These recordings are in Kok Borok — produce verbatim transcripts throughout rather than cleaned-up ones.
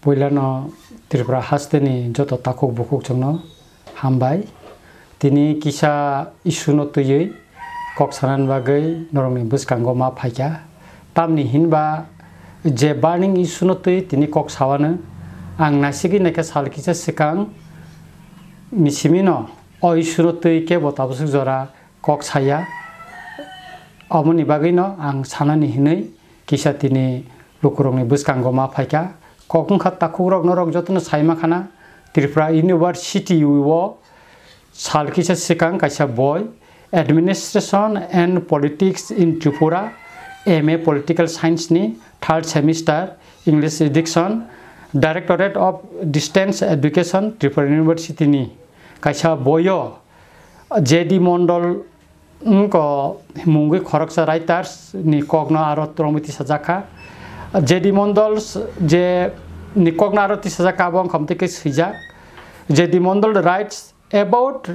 Puilano Tripura hasteni joto takhuk bukhuk chwngno hambai. Tini kisa issue no twiwi kok sanani bagwi norokni bwskango ma phaikha. Tamni hinba je burning issue no twi tini kok sawano ang naisigwi naikha sal kisa swkang ni simino o issue no twi kebo tabuk jora kok saya. Omoni bagwino ang sanani hinwi kisa tini lukurokni bwskango ma phaikha. Kok wngkha takhukrok norok jotono saima khana Tripura University o sal kisa swkang kaisa boi Administration and Politics in Tripura, M A Political Science ni third semester, English edition, Directorate of Distance Education, Tripura University ni kaisa boyo J D Mondol wngkha mungwi khoroksa writers ni kokno aro twrwngwi tisajak kha. J D Mondol s-, je ni kokno aro tisajak kha, abo wngkha mwtwi khe swijak. J D Mondol writes, "About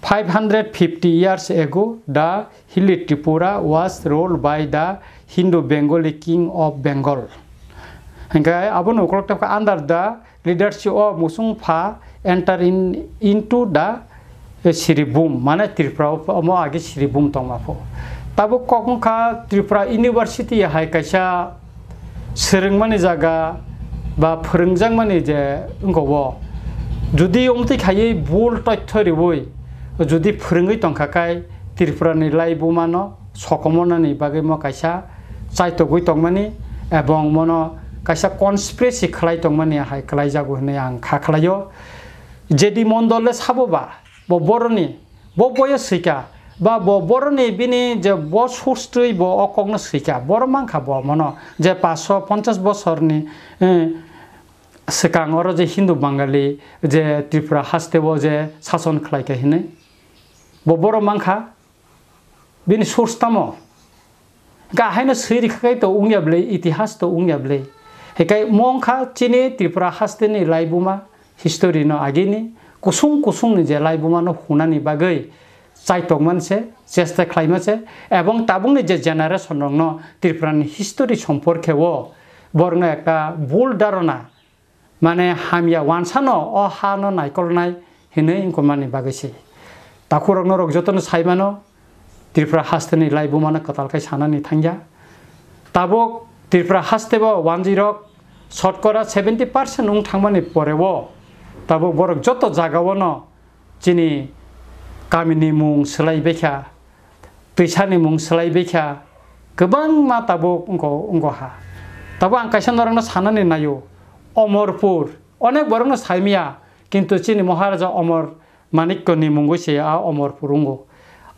five hundred fifty years ago, the hilly Tripura was ruled by the Hindu Bengali king of Bengal." Hingkhe abo ni ukolog tei under the leadership of Musung Pha enter in, into the, eh, Siribhum, mane Tripura o, omo age Siribhum tongma pho. Tabuk kok wngkha Tripura University hai kaisa swrwngmani jaga ba phwrwngjakmani je wngkha o. Jodi omtwi khaiwi bul toitho riwi jodi phwrwngwi tongkha kai Tripura ni laibuma no sokomornani bagwi mo kaisa chaitogwi tongmani ebong mono kaisa conspiracy khlai tongmani hai khlaijago hinwi ang kha khlaio. J D Mondol le sabo ba, bo boroni, bo boyo swika, ba bo boroni bini je bo source twi bo o kokno swika, boro mankha bo mono je paanch sho ponchash bosorni, eh, swkang oro je Hindu Bangali je Tripura haste o je sason khlaikha hinwi. Bo boro mankha. Bini source tamo? Ga haino swi rikha khai to wngya bwle, itihas to wngya bwle. Hikai mo wngkha chini Tripura hasteni laibuma, history no agini kusung kusungni je laibuma no hunani bagwi chaitokman se, chesta khlaima se, ebong tabukni je generation rokno Tripurani history somporkhe o borokno ekta bul dharana, mane hamya wansano o ha no naikolnai hinwi wngkha mani bagwi se. Takhurok norok jotono sai mano, Tripura hasteni laibuma no kwtal khai sanani thangya. Tabuk Tripura haste bo wanjwi rok shotkora seventy percent wng thangmani pore o tabuk borok joto jaga o no chini kamini mung swlai baikha, twisani mung swlai baikha, kwbangma tabuk wngkha, wngkha ha. Tabuk ang kaisa norokno sanani naio, Omorpur, onek borokno saimya, kintu chini Maharaja Omor Manikyoni mungwi se a Omorpur wngo.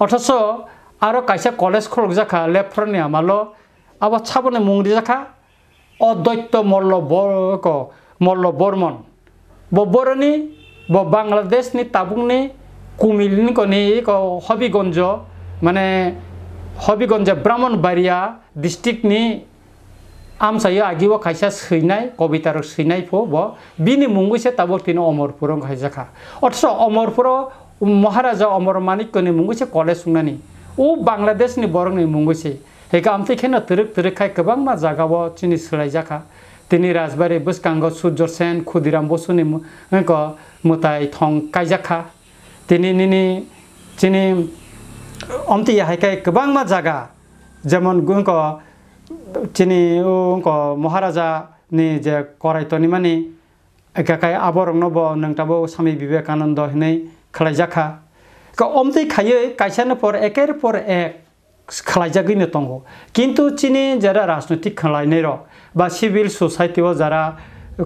Othocho aro kaisa college khulukjakha Lephronni amalo, abo saboni mung rijakha, Advaita Mollo Bo-, ko, Mollo Bormon. Bo boroni, bo Bangladeshni tabukni Kumilni koni ko Hobigonjo, mane Hobigonjo Brahmanbaria districtni amchaio agio kaisa swinai, kobitarok swinai pho bo, bini mungwi se tabuk tini Omorpuro wngkha kaijakha. Othocho Omorpuro Maharaja Omor Manikyoni mungwi se college wngnani. O Bangladeshni borokni mungwi se. Hika amtwi kheno twrwk twrwk khai kwbangma jagao chini swlaijakha. Tini Rajbari bwskango Surjo Sen, Khudiram Bosuni mu-, ko mwtai thong kaijakha. Tini nini chini omtwi hai khai kwbangma jaga, jemon wngko chini wngko Maharaja ni je korai tonimani, eka kai aborokno bo nwng tabuk Swami Vivekananda hinwi khlaijakha. Ka omtwi khaiwi kaisani por eker por ek khlaijagwino tongo. Kintu chini jara rajnoitik khlainairok ba civil society o jara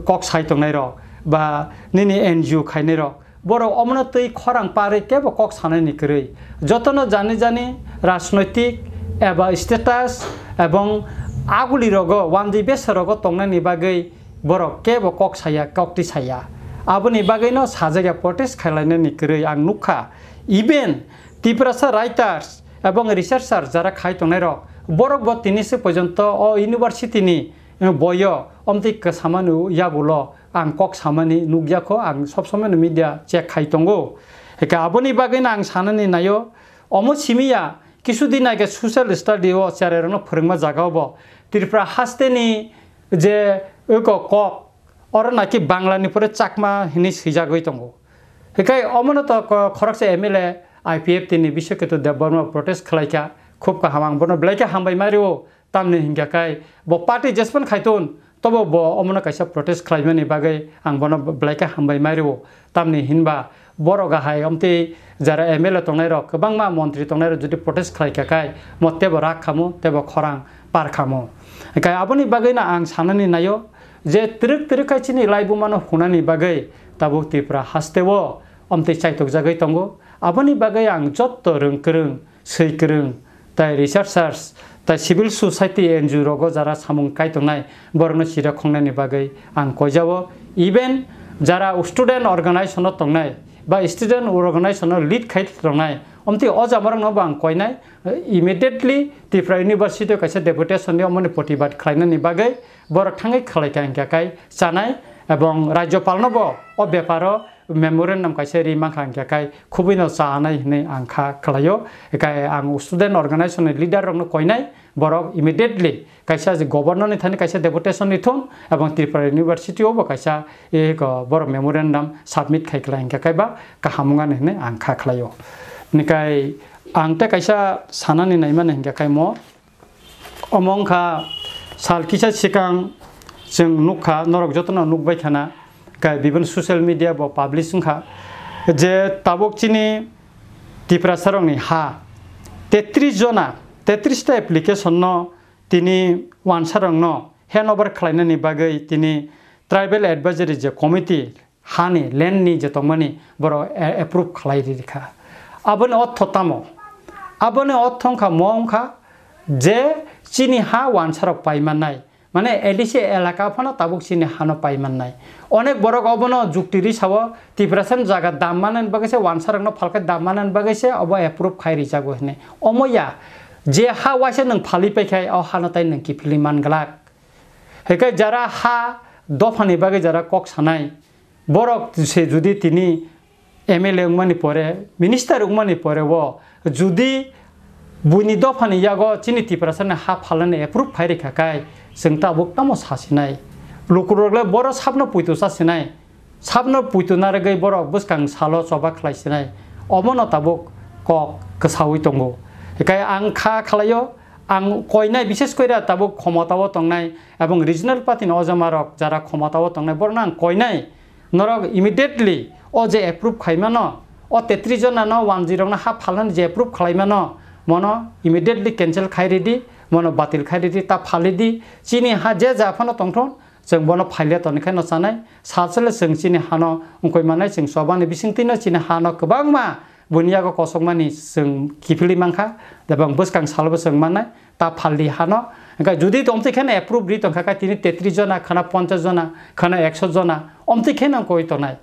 kok sai tongnairok ba nini N G O khainairok, borok omono twi khorang parwi kebo kok sanaini kwrwi. Jotono jani jani rajnoitik eba status ebong agulirogo, wanjwi besarogo tongnaini bagwi borok kebo kok saya, koktwi saya. Aboni bagwino sajagya protest khlainani kwrwi ang nukha. Even Tiprasa writers ebong researcher jara khai tongnairok, borok bo tini se porjonto o university ni, eh, boyo omtwi kwsamani yagulo ang kok samani nukya kho, ang sob somoi no media check khai tongo. Hika aboni bagwino ang sanani naio, omo simi ya, kisu din age social study o cherai rokno phwrwngma jaga o bo Tripura haste ni je eko kok, oro naki Bangla ni pore Chakma hinwi swijagwi tongo. Hikai omono to ko-, khoroksa M L A I P F T ni Biswaketu Debbarma protest khlaikha, khub kaham, ang bono belai khe hambai ma rio, tamni hinkha khai bo party jespan khaiton, tobo bo omono kaisa protest khlaimani bagwi ang bono belai khe hambai ma rio, tamni hinba borok ahai omtwi jara M L A tongnai rok, kwbangma montri tongnai rok jodi protest khlaikha khai mo tebo rak khamo, tebo khorang par khamo. Hikai aboni bagwino ang sanani naio je twrwk twrwk khai chini laibumano hunani bagwi tabuk Tripura hasteo omtwi chaitokjagwi tongo. Aboni bagwi ang jotto rwng kwrwng, swi kwrwng, tai researchers, tai civil society N G O rogo jara samung kai tongnai, borokno chira khongnani bagwi ang koijao. Even jara student organization-o tongnai ba student organization-o lead khai tongnai, omtwi o jamarokno bo ang koinai, immediately Tripura University-o kaisa deputation-ni omoni protibad khlainani bagwi borok thangwi khlaikha hinkha khai chanai, ebong Rajyopal-no bo o beparo memorandum kaisa ri mankha hinkha khai khubui no chanai hinwi ang kha khlaio. Hikai ang student organization ni leader rok no koinai, borok immediately kaisa je governor ni thani kaisa deputation ni thun ebong Tripura University o bo kaisa e ko borok memorandum submit khai khlai hinkha khai ba kaham wngani hinwi ang kha khlaio. Nikai ang te kaisa sanani naimani hinkha khai mo Omo wngkha sal kisa swkang chwng nukha, norok jotono nukbai khana, kai bibini social media bo publish wngkha je tabuk chini Tiprasarokni ha tetris jona, tetris ta application no tini wansarokno hand over khlainani bagwi tini tribal advisory je committee hani land ni je tongmani borok a-, approve khlai ri kha. Aboni ortho tamo? Aboni ortho wngkha mo wngkha je chini ha wansarok pai mannai, mane A D C elaka phano tabuk chini hano pai mannai. Onek borok obono jukti ri sao, Tiprasani jaga dam manani bagwi se wansarokno phalkhe dam manani bagwi se obo approve khai rijago hinwi. Omo ya, je ha waisa nwng phalwi pai khai o hano tai nwng kiphilwi man glak. Hinkhe jara ha dophani bagwi jara kok sanai, borok se judi tini M L A wngmani pore, minister wngmani pore o judi buini dophani yago chini Tiprasani ha phalnani approve phai rikha khai, chwng tabuk tamo sasinai? Lukurok le boro sabno puitu sasinai. Sabno puitu narwgwi borok bwskang salo choba khlai sinai, omono tabuk kok kwsaui tongo. Hikai ang kha khlaio, ang koinai, bishes koira tabuk khomotao tongnai ebong regional party ni ojamarok jara khomotao tongnai, borokno ang koinai, norok immediately o je approve khaimano, o tetris jona no wanjwi rokno ha phalnani je approve khlaimano, mono immediately cancel khai ridi, mono batil khai ridi, ta phal ridi, chini ha je ja phano tongthon, chwng bono phaile tonikheno chanai, salsele chwng chini hano wngkoi mannai, chwng chobani bisingtwino chini hano kwbangma buini yago kosokmani chwng kiphilwi mankha, ebong bwskang salobo chwng mannai, ta phaldi hano. Hinkhe judi omtwi kheno approve ri tongkha kha tini tetris jona, khana ponchash jona, khana ekso jona, omtwi kheno wngkoi tonai.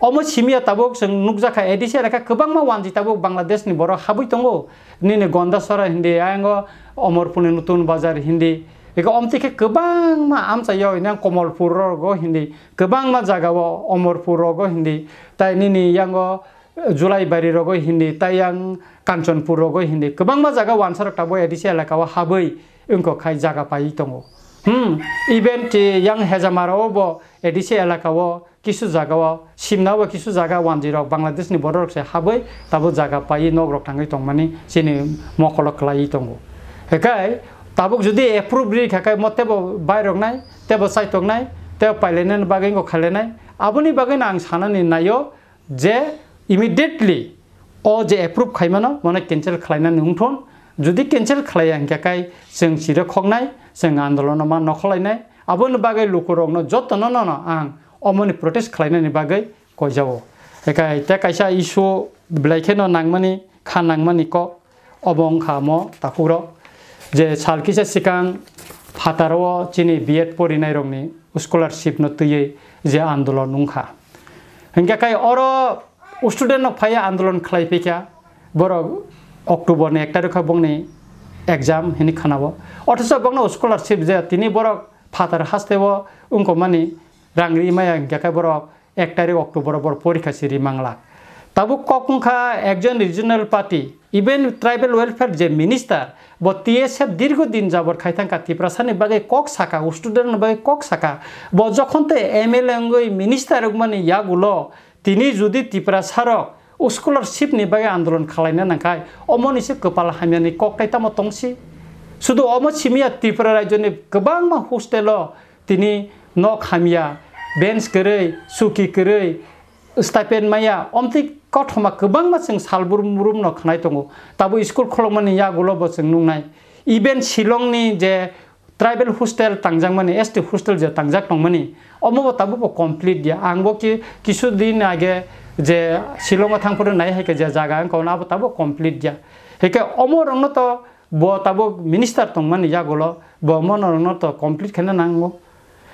Omo simiya tabuk chwng nukjakha A D C elaka kwbangma wanjwi tabuk Bangladesh ni borok habwi tongo. Nini Gondasora hindi, ayang o Omorpur ni Nutun Bazar hindi. Eko omtwi khe kwbangma amchaio, nang Komolpur rogo hindi, kwbangma jagao Omorpur rogo hindi, tai nini yango Julaibari rogo hindi, tai yang Kanchanpur rogo hindi, kwbangma jaga wansarok tabuk A D C elakao habwi wngkok khai jaga paiwi tongo. Hmm, even te yang Hejamarao bo A D C elakao kisu jagao, Simnao bo kisu jaga wanjwi rok Bangladesh ni borok rok se habwi tabuk jaga paiwi nok rok tangwi tongmani chini mokolo kwlaiwi tongo. Hikai tabuk jodi approve ri kha khai mo tebo bai rok nai, tebo chaitok nai, tebo pailainani bagwi wngkha khailainai. Aboni bagwino ang sanani naio je immediately o je approve khaimano, mane cancel khlainani wngthon. Jodi cancel khlaiya hinkhe khai chwng chire khoknai, chwng andolono ma nokholainai. Aboni bagwi lukurokno jotono nono ang omoni protest khlainani bagwi koijao. Ekai te kaisa issue belai kheno nangmani, kha nangmani kok, obo wngkha omo takhukrok je sal kisa swkang phataro chini B Ed porinairokni scholarship no twiwi je andolon wngkha. Hinkhe khai oro student rok phaiya andolon khlai phikha, borok October ni ek tarikh o bongni exam hinwi khanao. Othocho bongno scholarship je tini borok phatar hasteo wngkokmani rang ri maya hinkhe khai borok ek tarikh October o borok porikha siri manglak. Tabuk kok wngkha ekjon regional party Even tribal welfare je minister, bo T S F dirgo din jabor khai thangkha, Tiprasani bagwi kok saka, student ni bagwi kok saka. Bo jokhon te M L A wngwi minister wngmani yagulo tini jodi Tiprasa rok scholarship ni bagwi andolon khwlaina nangkhai, omoni se kwpal hamyani kok tai tamo tongsi? Sudu omo simiya, Tripura rajyoni kwbangma hostel o tini nok hamya, bench kwrwi, suki kwrwi, stipend maya, omtwi kothoma kwbangma chwng salbrum brum no khwnai tongo. Tabuk school kholokmani yagulo bo chwng nuknai. Even Shillong ni je tribal hostel tangjakmani, S T hostel je tangjak tongmani, omo bo tabuk bo complete ya. Ang bo ki-, kisu din age je Shillong o thang phuru nai hai khe je jaga wngkha, abo tabuk complete ya. Hai khe omo rokno to bo tabuk minister tongmani yagulo bo mono rokno to complete khaina nango.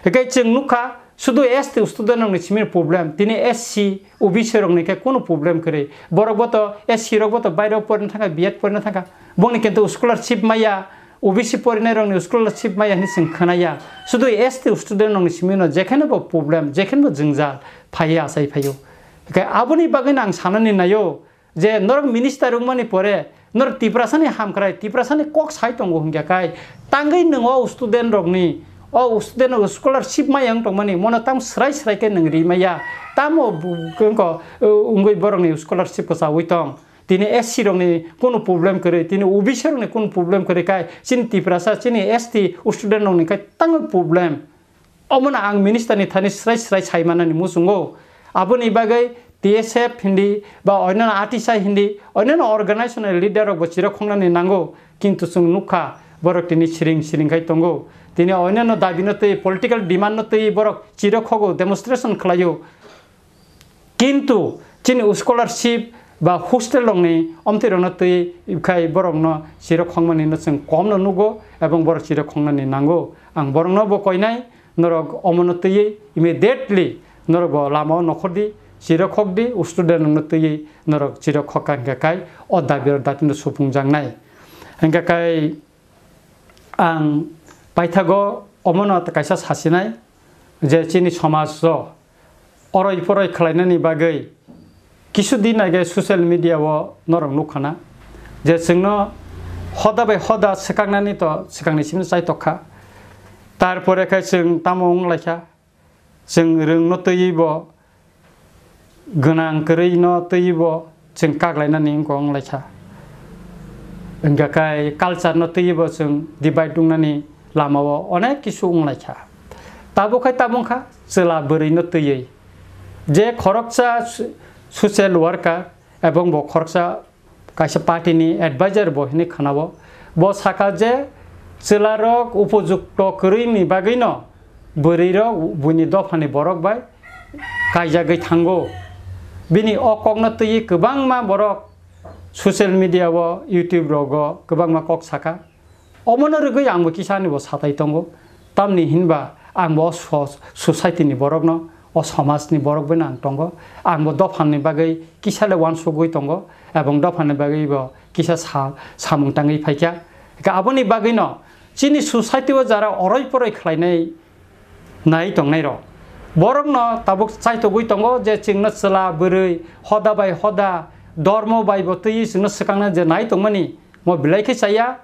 Hikai chwng nukha, sudu S T student rokni simi problem, tini S C, O B C rokni khe kunu problem kwrwi. Borok bo to S C rok bo to bairo porina thangkha, B Ed porina thangkha. Bongni kintu scholarship maya, O B C porinai rokni scholarship maya hinwi chwng khwnaya. Sudu S T student rokni simi no jekheno bo problem, jekheno bo jwngjal phaiya achai phaio. Hikai aboni bagwino ang sanani naio, je norok minister wngmani pore norok Tiprasani hamkrai, Tiprasani kok sai tongo hwnkhe kai tangwi nwng o student rokni, o student rok scholarship maya wng tongmani, mono tamo swrai swrai khe nwng ri maya, tamo bu-, wngko, uh, wngwi borokni scholarship kwchaui tong? Tini S C rokni kunu problem kwrwi, tini O B C rokni kunu problem kwrwi kai chini Tiprasa, chini S T student rokni kai tangwi problem. Omono ang minister ni thani srai srai sai manani muchungo. Aboni bagwi T S F hindi ba oinano atisai hindi, oinano organization ni leader rok bo chirok khongnani nango, kintu chwng nukha borok tini siring siring khai tongo. Tini oinano dabi no twi, political demand no twi borok chirok khogo, demonstration khlaio. Kintu chini scholarship ba hostel rokni omtwi rokno twi khai borokno chirok khongmani no chwng kom no nugo ebong borok chirok khongnani nango. Ang borokno bo koinai, norok omono twiwi immediately norok bo lama o nokhor di, chirok khok di, student rokno twiwi norok chirok khok kha hwnkhe kai o dabi rok datino supung jaknai. Hwnkhe kai ang paithago omono kaisa sasinai je chini somaj o oroi poroi khlainani bagwi kisu din age social media o norok nukkhana je chwngno hoda bai hoda swkaknani to swkangni simi chaitok kha. Tarpore khe chwng tamo wng laikha, chwng rwngno twiwi bo gwnang kwrwi no twiwi bo chwng kak lainani wngkha wng laikha. Hwnkhe kai culture no twiwi bo chwng divide wngnani lama o onek kisu wng laikha. Tabuk khai tabuk kha chwla bwrwi no twiwi. Je khoroksa so-, social worker ebong bo khoroksa kaisa party ni advisor bo hinwi khwnao. Bo saka je chwla rok upojukto kwrwi ni bagwi no bwrwi rok buini dopha ni borok bai kaijagwi thango. Bini o kok no twiwi kwbangma borok social media o, YouTube rogo kwbangma kok saka. Omono rwgwi angbo kisa ani bo satai tongo. Tamni hinba angbo o so-, society ni borokno, o somaj ni borok bai ang tongo. Angbo dophani bagwi kisa le uansugwi tongo, ebong dophani bagwi bo kisa sa-, samung tangwi phaikha. Hwnkhe aboni bagwino chini society o jara oroi poroi khlainai nai tongnai rok, borokno tabuk chaitogwi tongo je chwngno chwla bwrwi hoda bai hoda, dormo bai bo twiwi chwngno swkangna je nai tongmani, mo belai khe chaya.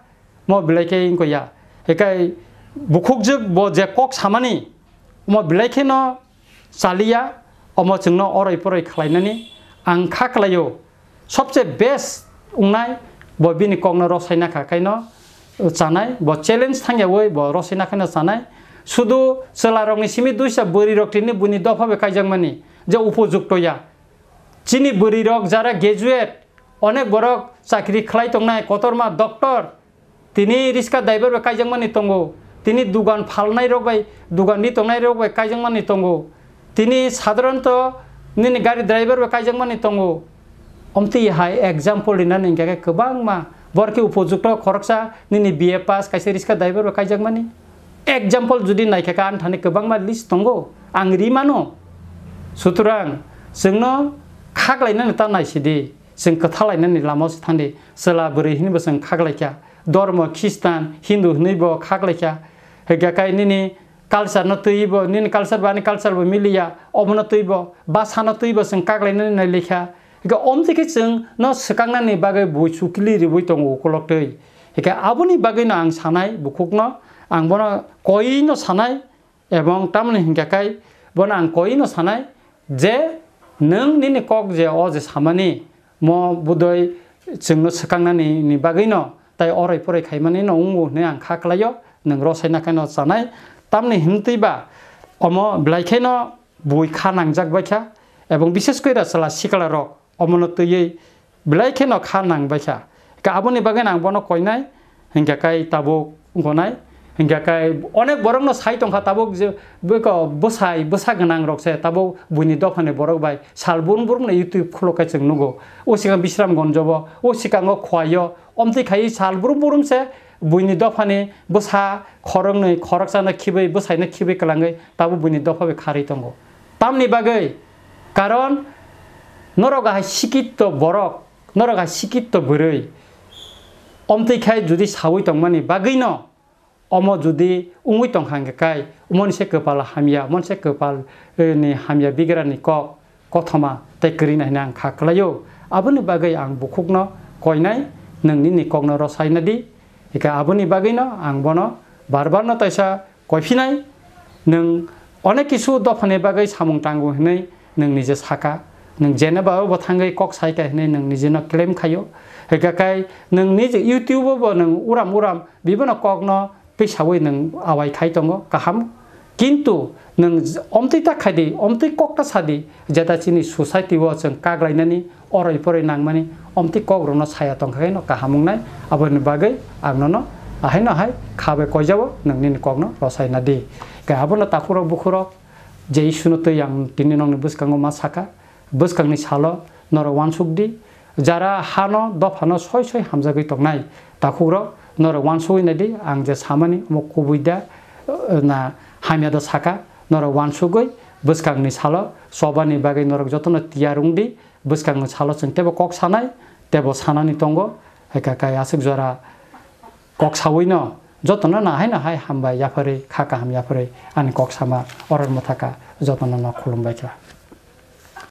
Mo belai khe wngkha ya. Hikai bukhukjwk bo je kok samani, omo belai kheno chaliya, omo chwngno oroi poroi khlainani ang kha khlaio. Sobse best wngnai bo bini kokno rosaina kha khaino chanai, bo challenge thangyawi bo rosaina khaino chanai. Sudu chwlarokni simi duisa bwrwirok tini buini dopha bai kaijakmani je upojukto ya. Chini bwrwirok jara graduate, onek borok chakri khlai tongnai, kotorma doctor, tini riska driver bai kaijakmani tongo, tini dugan phalnai rok bai, dugan ri tongnai rok bai kaijakmani tongo, tini sadharanto nini gari driver bai kaijakmani tongo. Omtwi hai example rinani hwnkhe kwbangma, borok khe upojukto khoroksa nini B A pass kaisa riska driver bai kaijakmani. Example jodi naikha khe ani thani kwbangma list tongo, ang ri mano. Sutrang chwngno khaklainani ta naisidi, chwng kwthalainani lamao se thangdi. Chwla bwrwi hinwi bo chwng khaklaikha, dormo Khristan, Hindu hinwi bo khaklaikha. Hwnkhe kai nini culture no twiwi bo, nini culture bo ani culture bo miliya, obono twiwi bo, bwsano twiwi bo chwng khaklainani nailikha. Hingke omtwi khe chwng no swkaknani bagwi bui chukli rwui tongo ukolok twi. Hingke aboni bagwino ang sanai bukhukno, ang bono koino sanai, ebong tamoni hingka kai bono ang koino sanai je nwng nini kok je o je samani mo budoi chwngno swkaknani ni bagwino tai oroi poroi khaimani no wngo hwnwi ang kha kwlaio, nwng rosai nakheno chanai. Tamni himtwi ba omo belai kheno bui kha nangjak bai kha, ebong bises koi ra chwla sikla rok omono twiwi belai kheno kha nang bai kha. Ka aboni bagwi ang bono koinai, hingka kai tabuk gonai, hingka kai onek borokno sai tongkha tabuk je bwko bwsai bwsa gwnang rok se tabuk buini dophani borok bai sal burum burum no YouTube khuluk kai chwng nugo. O sikang Bisramganjo bo, o sikango Khowai o, omtwi khai sal burum burum se buini dophani bwsa khoroknwi khoroksano khibwi bwsaino khibwi kwlangwi tabuk buini dopha bai kharwi tongo. Tamni bagwi? Karon norok hai sikitto borok, norok hai sikitto bwrwi, omtwi khai judi saui tongmani bagwino, omo judi wngwi tongkha hingke kai, umoni se kwpal hamya, umoni se kwpal, eh, ni hamya bigrani kok, kothoma tei kwrwina hwnwi ang kha kwlaio. Aboni bagwi ang bukhukno koinai, nwng nini kokno rosai nadi. Hingke aboni bagwino ang bono bar barno taisa koiphinai, nwng onek kisu dophani bagwi samung tango hwnwi nwng nije saka, nwng jeneba bo thangwi kok saika hwnwi nwng nijeno claim khaio. Hingke kai nwng nije YouTube o bo nwng uram uram bibono kokno twisaui nwng awai khai tongo, kaham. Kintu nwng omtwi ta khaidi, omtwi kok ta sadi, jeta chini society o chwng kaglainani, oroi poroi nangmani, omtwi kokrokno saya tongkha khe no kaham wngnai. Aboni bagwi ang nono ahaino hai kha bai koijabo, nwng nini kokno rosai nadi. Khe abono takhukrok bukhurok, je isuno twi ang tini nokni bwskango ma saka, bwskangni salo norok uansuk di, jara hano dophano soi soi hamjagwi tongnai takhukrok, norok uansugwi nai di, ang je samani omo kubui da, eh, na hamya da saka, norok uansugwi bwskangni salo chobani bagwi norok jotono tiyar wng di, bwskangni salo chwng teibo kok sanai, teibo sanani tongo, hai kha kai aswk jora kok saui no jotono nahai nahai hambai yapharwi, kha kaham yapharwi ani kok sama oror mwthaka jotono no khulumbai kha.